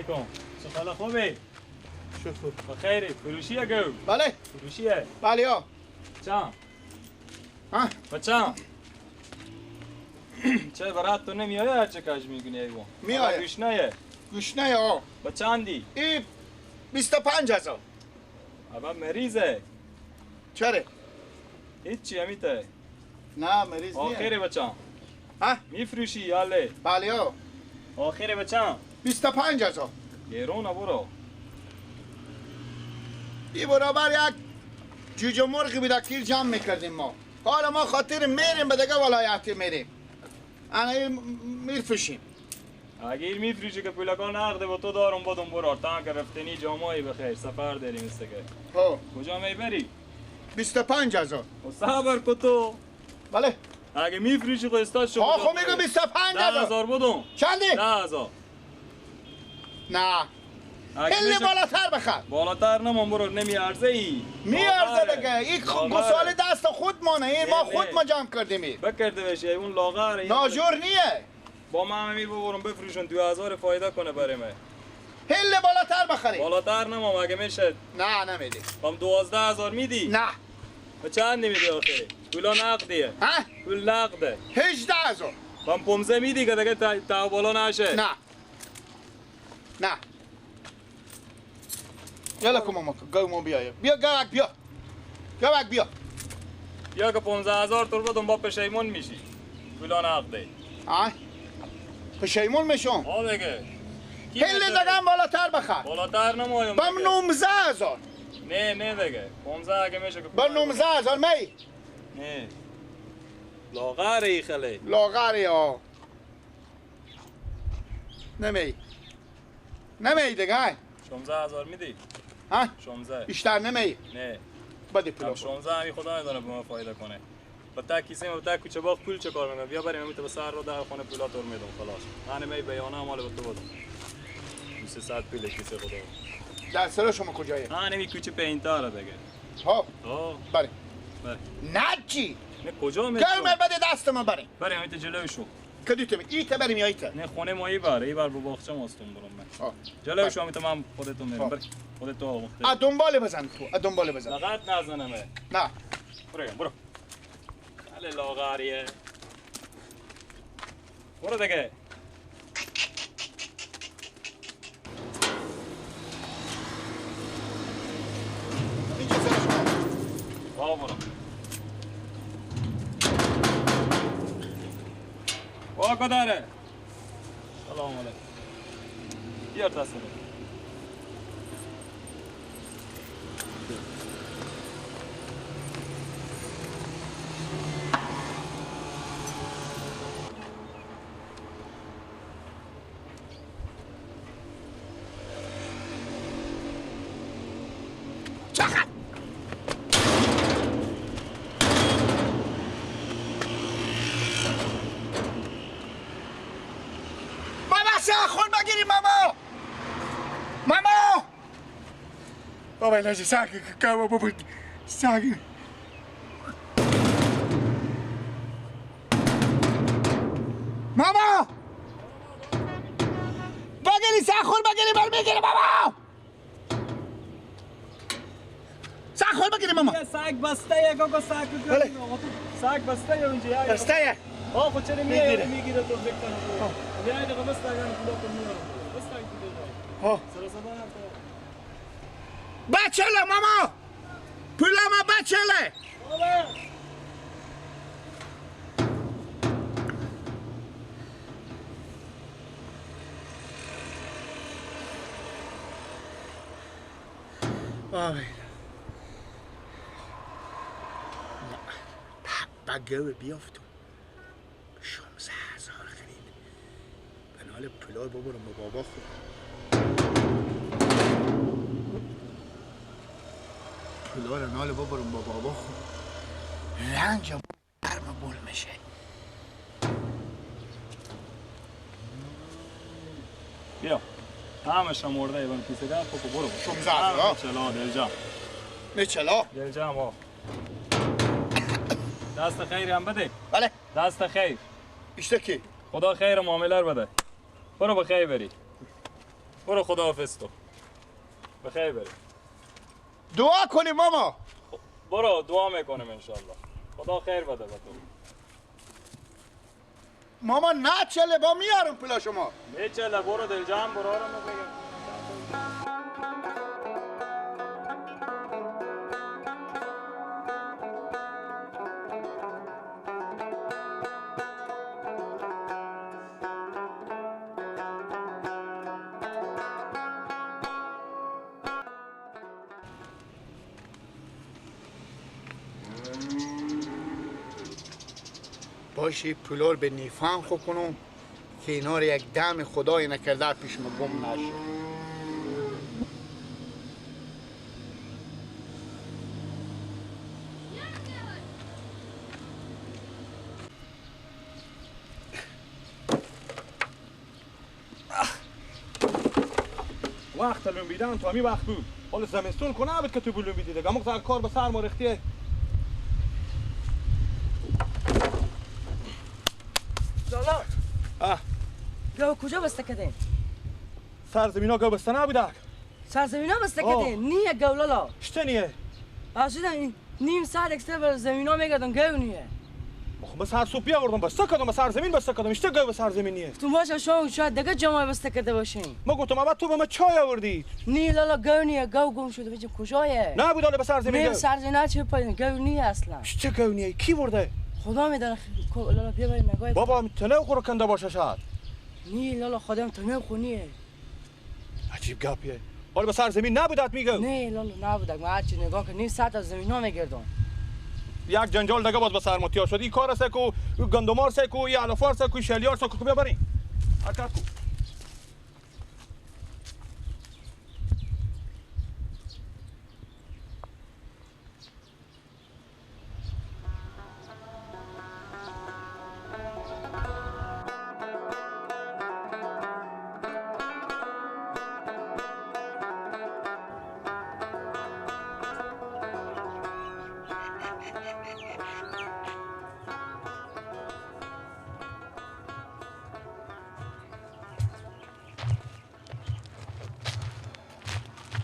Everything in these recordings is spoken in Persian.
علیکم. چه خوبی؟ شکر. بخیری. فروشیه گو؟ بله. فروشیه؟ بله ها. چند؟ ها؟ بچم چه برات تو نمیایه هرچه کاش میگونی ایوان؟ میایه. گوشنایه؟ گوشنایه ها. با چندی؟ ای 25,000. ابا مریضه. چرا؟ هیچی همیته. نه مریض نیه. آخره بچم. ها؟ میفروشی یاله؟ بله ها. آخره بچم؟ 25,000. گرونه برو. ای برابر یک جوجه مرغی بود کیل جمع میکردیم ما. حالا ما خاطر میریم به دیگه ولایتی میریم. انا میفروشیم. اگه میفروشی که پولکا نقده با تو دارم بادم برو. تا که رفتنی جامعی بخیر سفر داریم استگه. ها. کجا میبری؟ 25,000. و صبر کو تو. بله. اگه میفروشی خو استاد شو. ها خو میگم 25,000. 10,000 بودم. چندی؟ 10,000. نه. خیلی بالاتر بخر. بالاتر نمان برو نمیارزه ای. میارزه دیگه. این گساله دست خودمانه. این ما خود ما جمع کردیم. بکرده بشه اون لاغر. ناجور نیه. با من امیر ببرم بفروشن 2,000 فایده کنه برای من. خیلی بالاتر بخری. بالاتر نمام اگه میشه. نه نمیدی. بام 12,000 میدی؟ نه. به چند نمیدی آخری؟ پولا نقدیه. ها؟ پول نقده. 18,000. بام 15 میدی که دیگه تا بالا نشه. نه. نه. یالا کن ماما گو ما بیایه. بیا گوک بیا. گوک بیا. بیا که 15,000 تور بدم با پشیمون میشی. پولا نقده. ها؟ پشیمون میشم. ها دیگه. خیلی دیگه هم بالاتر بخر. بالاتر نمایم. بام 19,000. نه نه دیگه. 15 اگه میشه که با 19,000 می. نه. لاغره ای خلی. لاغره ها. نمی. نمی دیگه. 16,000 میدی؟ ها؟ 16. بیشتر نمی. نه. بده پول. 16 همی خدا نداره به من فایده کنه. با تا کیسه با تا کوچه باغ پول چه کار میکنم؟ بیا بریم همی تو به سر رو در خانه پولا تور میدم خلاص. من می بیانه مال به تو بدم. 200 پول کیسه خدا. در سر شما کجایه؟ ها نمی کوچه پینتاره دیگه. ها. ها. بله. بله. نه چی؟ نه کجا می؟ گرم بده دست من بریم. بریم همی تو جلوی شو. کدی تو ای تا بریم یا ای تا؟ نه خونه ما ای بر ای بر با باغچه ماستون برم من. جلوی شو همی تو من خودتون میرم. بر خودت تو مختلف. ا دنبال بزن تو، ا دنبال بزن. لغت نزنمه. نه. برو برو. بله لاغریه. برو دیگه. اینجا سر شما. با برو. با کداره. سلام علیکم. بیار دست بده. بابا الهی ساکی کابا بابا ساکی ماما بگیری ساخور بگیری بر میگیری بابا ساخور بگیری ماما ساک بسته یه گوگو ساک بله ساک بسته یه اونجا بسته یه آه خود چرا میگیره میگیره تو فکر کنم یه دیگه بس تاگان پولا تو میارم بس تاگ دیگه سر صدا نکن بچله ماما پولا ما بچله آه بگو بیافتم 16,000 خرید بنال پولار ببرم با بابا خود پولار نال ببرم با بابا خود رنج گرم بول میشه. بیا همش مرده ایوان کیسه ده خب برو 16,000 چلا دلجام نه چلا دلجام ها. دست خیر هم بده. بله دست خیر ایشته کی خدا خیر معامله رو بده. برو به خیر بری. برو خداحافظ تو. بخیر بری. دعا کنی ماما. برو دعا میکنم انشالله. خدا خیر بده به تو. ماما نه چله با میارم پولا شما. نه چله برو دل جمع برو آرام بگم. باشی پولار به نیفان خو کنم که اینا رو یک دم خدای نکرده پیش ما گم نشه. وقت لومبیدن تو همی وقت بود. حالا زمستون کنه بود که تو بلومبیدی دیگه. اما کار به سر ما ریختیه. گاو کجا بسته کردین؟ سرزمینا گاو بسته نبوده. سرزمینا بسته کردین؟ نیه گاو لالا. چطه نیه؟ اصلا نیم ساعت اکستر بر زمینا میگردم گاو نیه. خب من سر صبح بیاوردم بسته کردم سرزمین بسته کردم. اشته گاو سرزمین نیه. تو باشه شما شاید دیگه جمعه بسته کرده باشین. ما گفتم اول تو به ما چای آوردی. نی لالا گاو نیه، گاو گم شده. بچه کجایه؟ نبود حالا به سرزمین. نه سرزمین چه پایین گاو نیه اصلا. چه گاو نیه؟ کی برده؟ خدا میدونه لالا بیا بریم نگاه. بابا تنه خورو کنده باشه شاید. نی لالا خودم تنه خونیه. عجیب گپیه. حالا به سرزمین نبودت میگم. نه لالا نبودک. من هرچی نگاه کنم نیم ساعت از زمین ها میگردم. یک جنجال دیگه باز به سر ما شد. این کار سکو، گندمار سکو، این علفار سکو، شلیار سکو. بیا بریم. حرکت کو.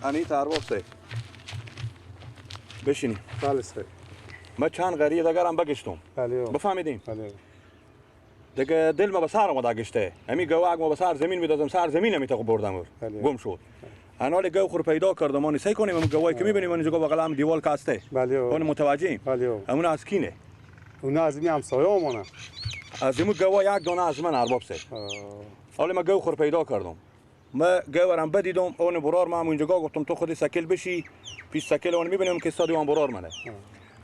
انی ارباب صاحب بشینی. بله صاحب. ما چند قریه دیگرم بگشتم. بله. بفهمیدیم. بله. دیگه دل ما به سر آمد گشته. همی گوگ ما به سر زمین میدادم سر زمین همی تا بردم گم شد. انال گو خور پیدا کردم. ما سعی کنیم هم گوای که میبینیم اونجا بغل هم دیوال کاسته. بله. اون متوجهیم. بله. همون از کینه؟ اون از می همسایه مونه. از این گوا یک دانه از من ارباب صاحب. حالا ما گو خور پیدا کردم. ما گورم بدیدم اون برار ما اونجا گفتم تو خودی سکل بشی پیش سکل اون میبینیم که استادی اون برار منه.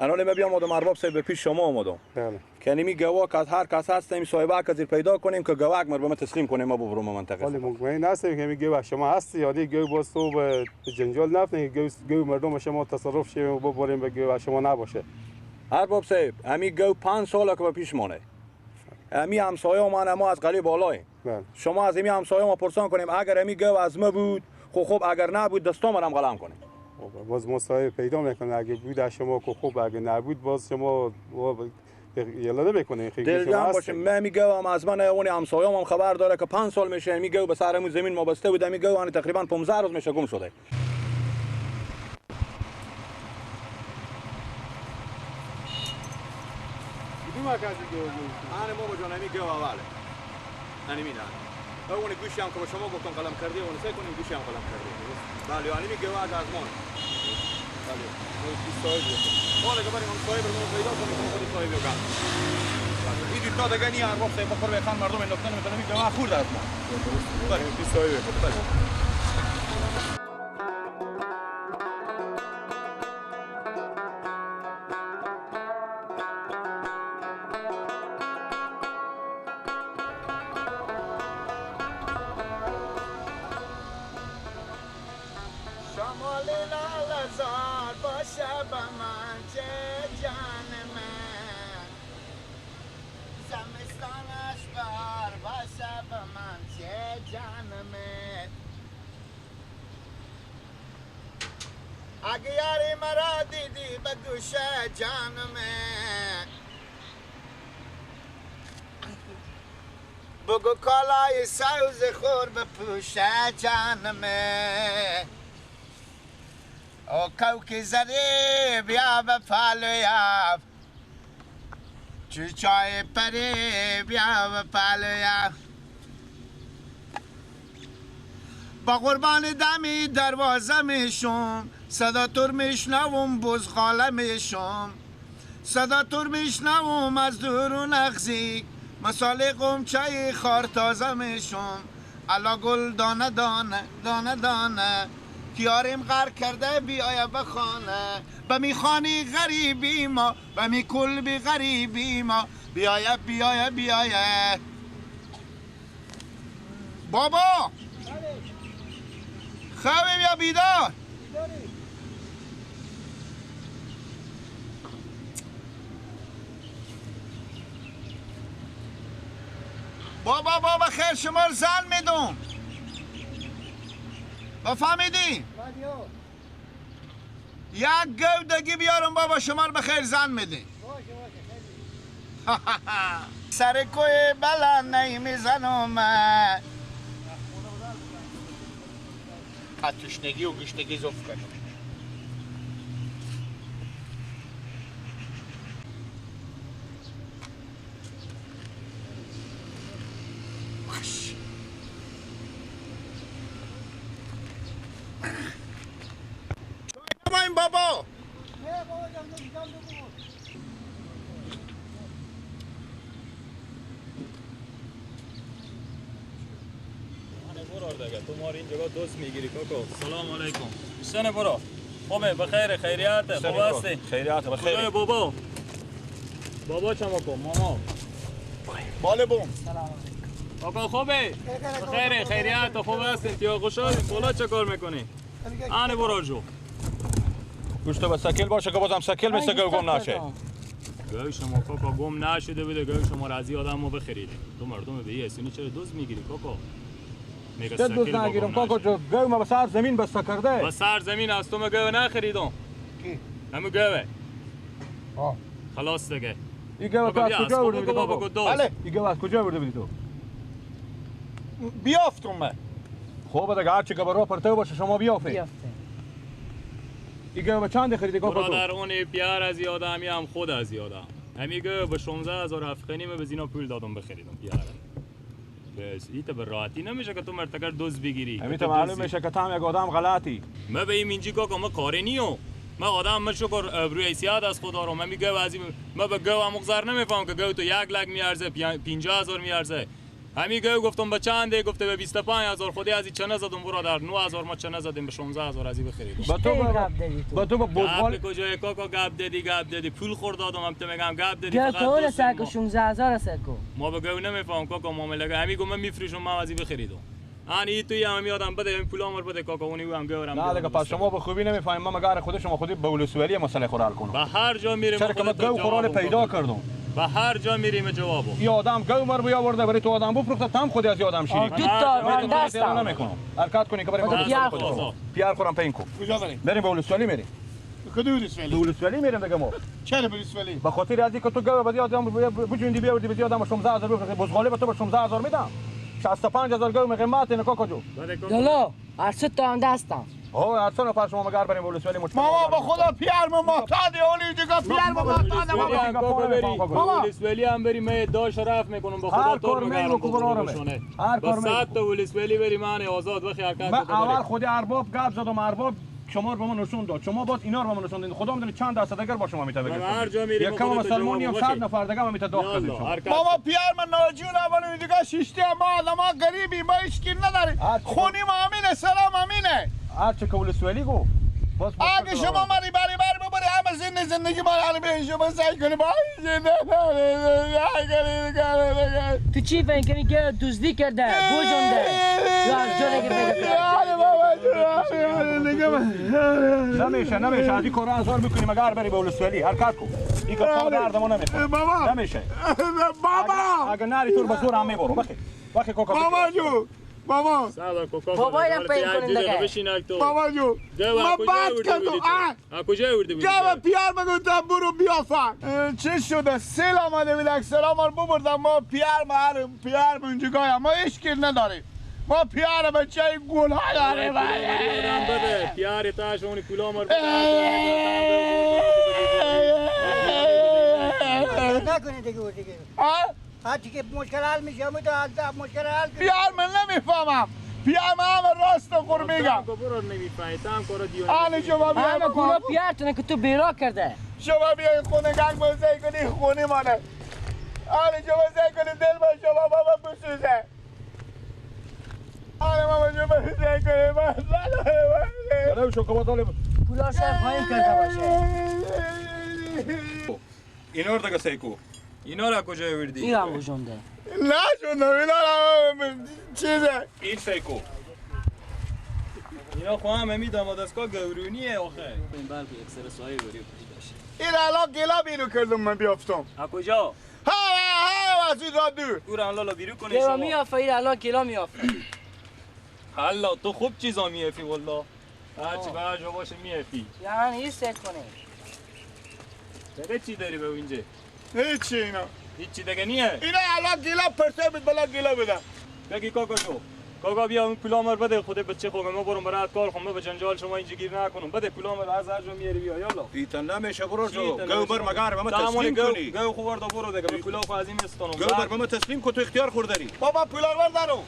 الان ما بیام آدم ارباب صاحب پیش شما آمدم. بله. که نمی گوا که از هر کس هستیم صاحب کسی پیدا کنیم که گواک مر به ما تسلیم کنیم ما ببرم منطقه. ولی مطمئن هستیم که می گوا شما هستی یا دی گو باز تو به جنجال نفتین که گو مردم شما تصرف شیم و ببریم به گوا شما نباشه. ارباب صاحب همی گو 5 ساله که به پیش مانه. همی همسایه ما از قلی بالاییم. شما از این همسایه ما پرسان کنیم اگر همی گو از ما بود خب اگر نبود دستام هم قلم کنیم. باز ما صاحب پیدا میکنه اگه بود از شما که خوب اگه نبود باز شما یلاده میکنه. دل جمع باشه. من میگم از من اون همسایه هم خبر داره که 5 سال میشه همی گو به سرمون زمین ما بسته بود. همی گو تقریبا 15 روز میشه گم شده. انا بابا جان همی گو اوله. انا میدم. اون گوشی هم که با شما گفتم قلم کردی اون سعی کنیم گوشی هم قلم کردی. بله یعنی میگه از ازمان. بله. ما صاحب. حالا که بریم هم صاحب رو پیدا کنیم خود صاحب رو گم. این دو تا دیگه نی ارباب صاحب بخور به خان مردم انداختن میتونم میگه خورد از ما. بله صاحب. بله. اگه یاری مرا دیدی به گوش جان من. بگو کالای سوز خور بپوشه جانمه او کوکی زده بیا به پالویم چوچای پری بیا به پالویم با قربان دمی دروازه میشم صدا تور میشنوم بزغاله میشم صدا تور میشنوم از دور و نغزی مثال قمچه خار تازه میشم الا گل دانه دانه دانه دانه کیاریم غر کرده بیایا بخانه به میخانی غریبی ما به می کلبی غریبی ما بیایا بیایا بیایا بابا خوابیم یا بیدار؟ بابا بابا خیر شما رو زن میدم بفهمیدی؟ یک گودگی بیارم بابا شما رو به خیر زن میدی. سر کوی بلند نمیزنم از تشنگی و گشنگی زفت کردم. بابا تو ما رو اینجا دوست میگیری کاکو. سلام علیکم. شنه برو. خوبه بخیر خیریت خوب هستی؟ خیریت بخیر. بابا بابا چماکو ماما باله بوم. سلام علیکم. کاکا خوبه؟ بخیر خیریت خوب هستی؟ تیا خوشحالی؟ بالا چه کار میکنی؟ آنه برو جو. گوشت به سکل باشه که بازم سکل مثل گو گم نشه. گوی شما کاکا گم نشده بوده. گوی شما رضی آدم ما بخریدیم. تو مردم به یه سینی چرا دوز میگیری کاکا؟ میگه سکل دوز نگیرم کاکا جو گوی ما به سر زمین بسته کرده. به سر زمین از تو ما گوی نخریدم. کی؟ همو گوی. آه خلاص دیگه. این گوی تو از کجا آورده بودی کاکا؟ بله این گوی از کجا آورده بودی تو؟ بیافتم من. خب دیگه هر چی که برا پرتو باشه شما بیافتی. ایگه به چند خریدی کاکا تو؟ برادر اون پیار از یادم هم خود از یادم. همیگه به 16000 افغانی به زینا پول دادم بخریدم پیار. بس ایت به راحتی نمیشه که تو مرتکر دوز بگیری. همین تو معلوم میشه که تو هم یک آدم غلطی. من به این اینجی کاکا من کاری نیو. من آدم من شکر روی سیاد از خدا رو من میگه از من به گو هم مقدار نمیفهم که گو تو 1 لک میارزه 50000 میارزه. همین گو گفتم به چنده گفته به 25000 خودی از چه نزدم برادر 9000 ما چه نزدیم به 16000 از این بخریدم. با تو با تو با بزغال کجای کاکا گپ دادی گپ دادی پول خورد دادم هم تو میگم گپ دادی فقط گو سکو 16000 سکو ما به گو نمیفهم کاکا معامله همین گو من میفروشم من از این بخریدم. آن توی هم یادم بده این پول امر بده کاکا اونی هم گورم. نه دیگه پس شما به خوبی نمیفهمید. ما مگر خود شما خودی به ولسوالی مسئله خورال کنم. به هر جا میریم چرا که ما گو خورال پیدا کردم. به هر جا میریم جوابو. این آدم گو مر بیا آورده برای تو آدم بفروخته تام خودی از آدم شیری. دو تا دستم نمیکنم. حرکت کنی که بریم پیار خورم پین کو. کجا بریم؟ بریم به ولسوالی میریم. کدوم ولسوالی؟ به ولسوالی میریم دیگه ما. چرا به ولسوالی؟ به خاطر از اینکه تو گو بدی آدم بجوندی بیاوردی به آدم 16000 بفروختی بزغاله به تو به 16000 میدم. 65000 گو قیمت اینه کاکا جو. دلو هر سه تا هم دستم. ها هر سه نفر شما مگر بریم ولسوالی مشکل. ماما با خدا پیار ما معتاد اولی دیگه پیار ما معتاد بابا. ولسوالی هم بریم من داش رفت میکنم با خدا تو مگر هر کار می تا ولسوالی بریم من آزاد بخی حرکت من اول خود ارباب گپ زدم ارباب شما رو به ما نشون داد شما باز اینا رو به ما نشون دادین خدا میدونه چند درصد اگر با شما میته بگه هر جا میریم یک کم مسلمانی هم 100 نفر دیگه هم میته داخل کردیم بابا پیار من ناجور اول دیگه شیشتی ما آدما غریبی ما هیچ کی نداریم خونی ما امینه سلام امینه هر چه که ولسوالی گفت باز اگه شما مری بری بر ببری همه زندگی ما رو به شما سعی کنی با زنده تو چی فکر کنی که دزدی کرده بوجونده یا از جا دیگه پیدا نمیشه نمیشه از این کارا ازار میکنیم اگر بری به ولسوالی حرکت کن این کار درد ما نمیخوره بابا نمیشه بابا اگر نری تو به زور هم میبرم بخی بخی کاکا بابا جو بابا بابا اینم پیم کنین دیگه. بابا جو ما بد کردم. کجا آوردی بودی؟ گوه پیار مگو برو بیافن. چه شده؟ سیل آمده بود، اکثرا ما رو ببردم. ما پیار ما پیار منجگاه ما هیچ گیر نداریم. ما پیار بچه گل ها داریم. بده پیار تاش اون پولا ما رو نکنید دیگه دیگه. هرچی که مشکل حل میشه مشکل حل. پیار من نمیفهمم. پیار من همه راست خور میگم. آنه شما بیا همه پولا پیارتونه که تو بیرا کرده. شما بیای خونه گنگ بزنی کنی خونه مانه. آنه شما زی کنی دل با شما بابا بسوزه. آنه بابا شما زی کنی بابا. پولا شاید خواهیم کرده باشه. اینا رو دیگه سیکو. اینا را کجا آوردی؟ این هم بجونده. نه شدم اینا را چیزه. این سیکو. اینا خو هم همی داماد دستگاه گورونیه آخه. این بلکه یک سر سایه بری داشت. این الان گلا بیرو کردم من بیافتم. ها کجا؟ ها ها از این را دور. او را لالا بیرو کنی گلا شما. میافه این الان گلا میافه. حالا تو خوب چیزا میافی والله. هرچی به جا باشه میافی. یعنی هیچ سیک کنی. دیگه چی داری به اینجا؟ هیچی اینا. هیچی دیگه نیه. اینا الان گلا پرسه بود بلا گلا بدم. بگی کاکا جو. کاکا بیا اون پولا مر بده خود بچه خودم ما برم برات کار خم به جنجال شما اینجا گیر نکنم. بده پولا مر از هر جا میاری بیا یالا. ایتن نمیشه برو جو. گو بر مگار به ما تسلیم کنی. گو خو وردا برو دیگه به پولا خو از این استانم. گو بر به ما تسلیم کو تو اختیار خور داری. بابا پولا ور دارو.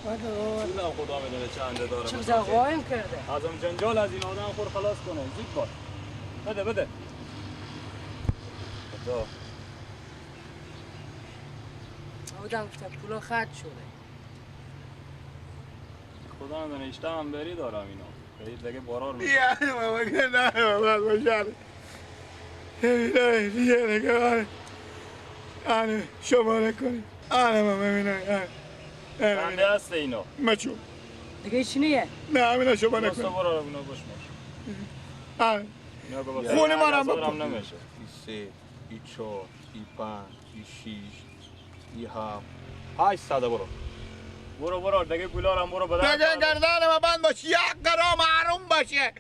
پولا خدا میدونه چند داره. چه قایم کرده. از اون جنجال از این آدم خور خلاص کنه. زود باش. بده بده. خدا. آدم گفتم پولا خرج شده. خدا میدونه اشتم هم بری دارم اینا. برید دیگه بارار میشه. یه بابا که نه بابا باشن. یه نگه آنه شما نکنی. آنه ما ببینم. چنده هست اینا؟ مچو. دیگه هیچ نیه؟ نه همینا شما نکنی. دوستا برو اینا باش باش. آنه. خونه ما رو بکن. نمیشه. 3 4 5 6 7 8 برو. برو برو دیگه پولا رو برو بده. دیگه گردن ما بند باشه یک گرم آروم باشه.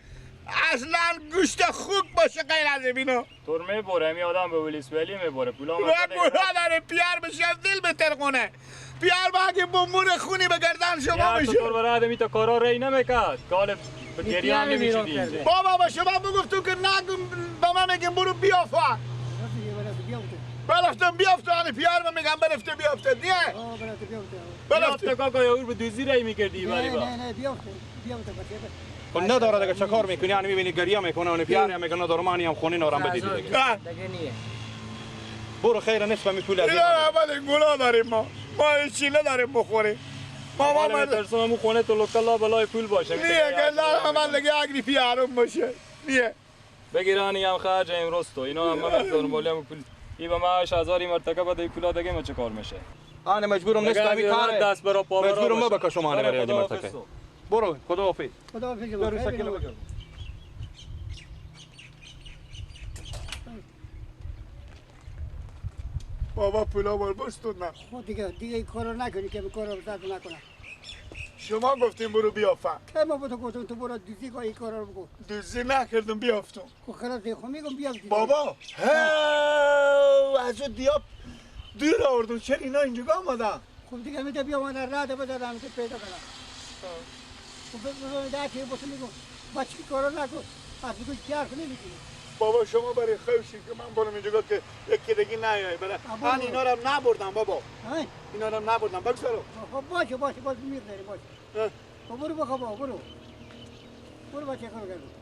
اصلا گوشت خوک باشه غیر از اینا. تو میبره همی آدم به ولیس ولی میبره پولا ما. پولا داره پیار بشه دل بتر کنه. پیار باگه بمون خونی به گردن شما میشه. تو برای آدمی تا کارا ری نمیکرد. قال گریه هم نمیشدی اینجا. بابا با شما بگفتم که نگم به من میگم برو بیافا. برفتم بیافته آنه پیار من میگم برفته بیافته دیگه. برفته کاکا یاور به دوزی رای میکردی بری با. نه نه بیافته بیافته بچه. خب نداره دیگه چه کار میکنی؟ یعنی میبینی گریه میکنه اون پیار میگه نداره مانی هم خونه نارم بدی دیگه. دیگه نیه. برو خیر نصف می پول از اینا اول گناه داریم ما. ما هیچ نداریم بخوریم. ما ما ترسم همون خونه تو لوکالا بالای پول باشه. نیه گلدار من دیگه اگری پیارم باشه. نیه. بگیرانی هم خرج امروز تو اینا هم من دارم هم پول ای به ما 8000 مرتکب بده پولا دیگه ما چه کار میشه؟ انا مجبورم نصف می کار دست برا پا مجبورم ما بکشم انا برای مرتکب. برو خدا حافظ. خدا حافظ. برو سکل بگیر. بابا پولا بار بستون نه. خب دیگه دیگه کارو نکنی که کارو زد نکنه. شما گفتیم برو بیافم. که ما به تو گفتم تو برو دوزی کن این کارا رو بکن. دوزی نکردم بیافتم. خب خلاص خب میگم بیافتی. بابا هاو از اون دیاب دور آوردم چرا اینا اینجا آمدن؟ خب دیگه میده بیا من رد بدادم که پیدا کنم. خب بگو ده که بس میگم بچه کارو نکن. از بگو چیار کنی میگی. بابا شما برای خوشی که من برم اینجا که یکی دیگه نیای برای من اینا رو نبردم بابا. اینا رو نبردم بگذارو. خب باشه باشه باز می‌ذاری باشه. خب برو بخواب برو. برو بچه کارو کن.